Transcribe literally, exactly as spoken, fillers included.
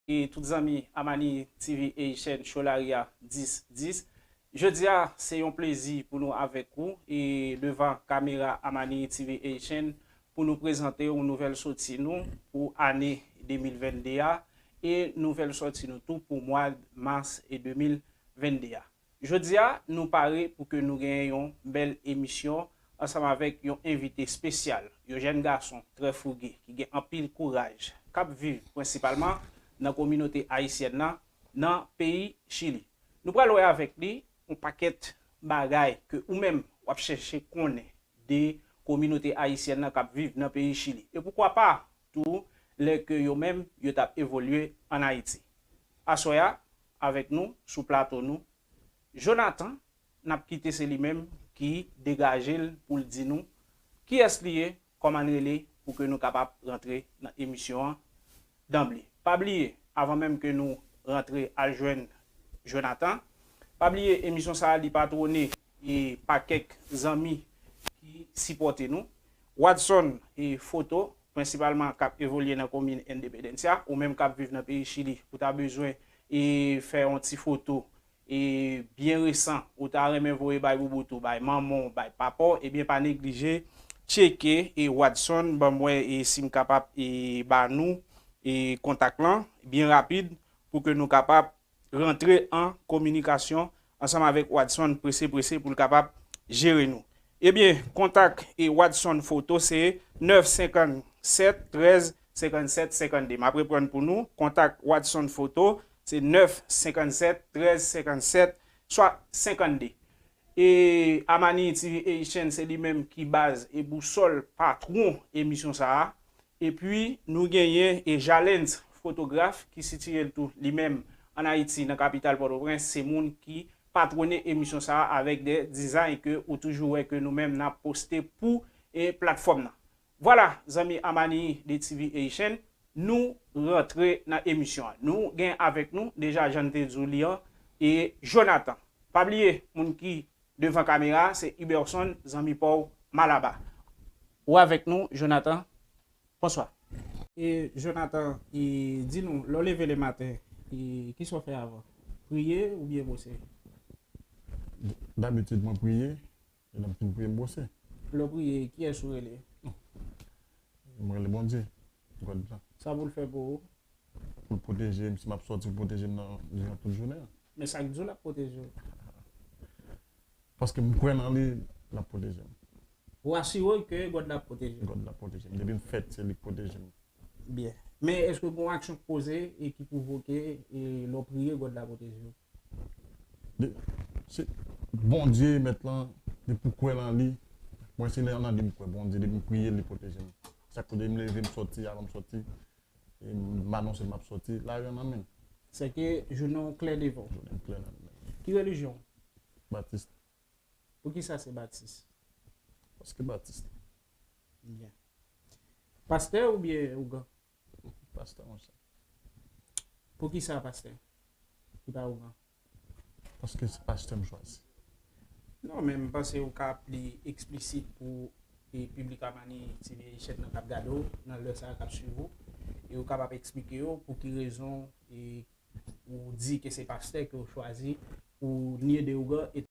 e tout zanmi Amani T V Haitian Show Lari a dis dis. Jodi a, se yon plezi pou nou avèk ou e devan kamera Amani T V Haitian pou nou prezante yon nouvèl sòti nou pou ane de mil venn de a e nouvèl sòti nou tou pou mwa mas e de mil venn de a. Jodi a, nou pare pou ke nou genyen yon bèl emisyon ansanm avèk yon envite espesyal, yon jèn gason trè fouge ki gen anpil kouraj, k ap viv prensipalman nan kominote ayisyèn nan, nan peyi Chili. Nou pral wè avèk li yon pakèt bagay ke ou menm w ap chèche konnen de kominote ayisyèn nan k ap viv nan peyi Chili. E poukwa pa tou lè ke yo menm yo t ap evolye ann Ayiti. Aswè a, avèk nou, sou plato nou, Jonathan, n ap kite se li menm ki degaje l pou l di nou kiyès li ye, kòman l rele, pou ke nou kapab rantre nan emisyon an danble. Pa bliye, avan menm ke nou rantre al jwenn Jonathan, pa bliye emisyon sa a li patwone e pa kèk zanmi ki sipòte nou. Watson e Foto, prensipalman k ap evolye nan komin Independencia, ou menm k ap viv nan peyi Chili, ou ta bezwen e fè yon ti foto e byen resan, ou ta renmen voye bay boubout ou, bay manman w, bay papa w, ebyen pa neglije tcheke e Watson, ban m wè e si m kapab e ba nou e kontak lan byen rapid pou ke nou kapab rantre an kominikasyon ansanm avèk Watson prese prese pou l kapab jere nou. Ebyen, kontak e Watson Foto se nèf senkann sèt trèz senkann sèt senkann de. M ap reprann pou nou, kontak Watson Foto se nèf senkann sèt trèz senkann sèt swa senkann de. E Amani T V Haitian se li menm ki baz e bousòl patwon emisyon sa a. Epi nou genyen e Jalens Fotograf ki sitiye l tou li menm ann Ayiti nan kapital Pòtoprens, se moun ki patwone emisyon sa a avèk de dizay ke ou toujou wè ke nou menm n ap poste pou e platfòm nan. Vwala, zanmi Amani de T V Haitian, nou rantre nan emisyon an. Nou gen avèk nou, deja jan n te di w li an, e Jonathan. Pa bliye, moun ki devan kamera a, se Iberson, zanmi pa w Malaba. Ou avèk nou, Jonathan. Bonswa. E Jonathan, e di nou, lè w leve lematen, e kisa w fè avan? Priye oubyen bwose? Dabitid, mwen priye, e lè m fin priye, m bwose. Lè w priye, kiyès ou rele? Mwen rele Bondye, God la. Sa pou l fè pou ou? Pou l pwoteje m, si m ap sòti, pou l pwoteje m nan, nan tout jounen an. Men sa k di w l ap pwoteje w? Paske m kwè nan li, l ap pwoteje m. Ou asire w ke God la ap pwoteje w? God la ap pwoteje m. Depi m fèt, se li k pwoteje m. Byen. Men èske gen yon aksyon k poze e ki pwovoke e lè w priye, God la pwoteje w? De, se Bondye mèt lan, depi w kwè nan li, mwen se nan li m kwè, Bondye, depi m priye, li pwoteje m. Sa k pwoteje m, leve m sòti, avan m sòti, e m anonse m ap sòti, lari an nan men m. Sèke jounen w klè devan w. Jounen m klè nan men m. Ki relijyon w? Batis. Poukisa se Batis? Paske Batis. Byen. Pastè oubyen ougan? Pastè, monchè. Poukisa pastè? Ki pa ougan? Paske se pastè m chwazi. Non, men m panse ou ka pli eksplisit pou e piblik Amani T V Haitian nan k ap gade w nan lè sa a, k ap swiv ou, e ou kapab eksplike yo pou ki rezon e ou di ke se pastè ke ou chwazi pou niye de ougan e